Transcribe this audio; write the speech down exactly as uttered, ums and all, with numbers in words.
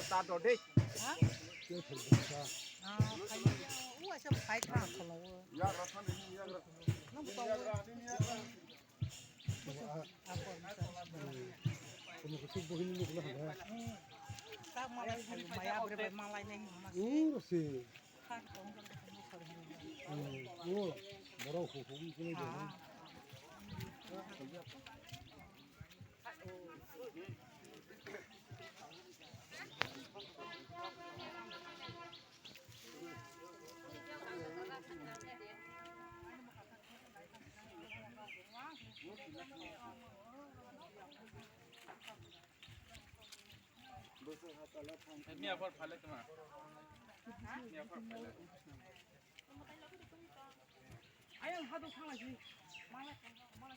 Ta do de. Ha? Ah, khai. U aisa khai tha kholo. Yagra thani yagra. Nang to. Apa? Kamu kecil begini nih lah ya. Tak malai khai maya bre malai nai mas. Urus sih. Hmm, oh, borok hukum kini dong. Miya phar phale tuma. Miya phar phale. Ayang hadu thangla ji. Mala mala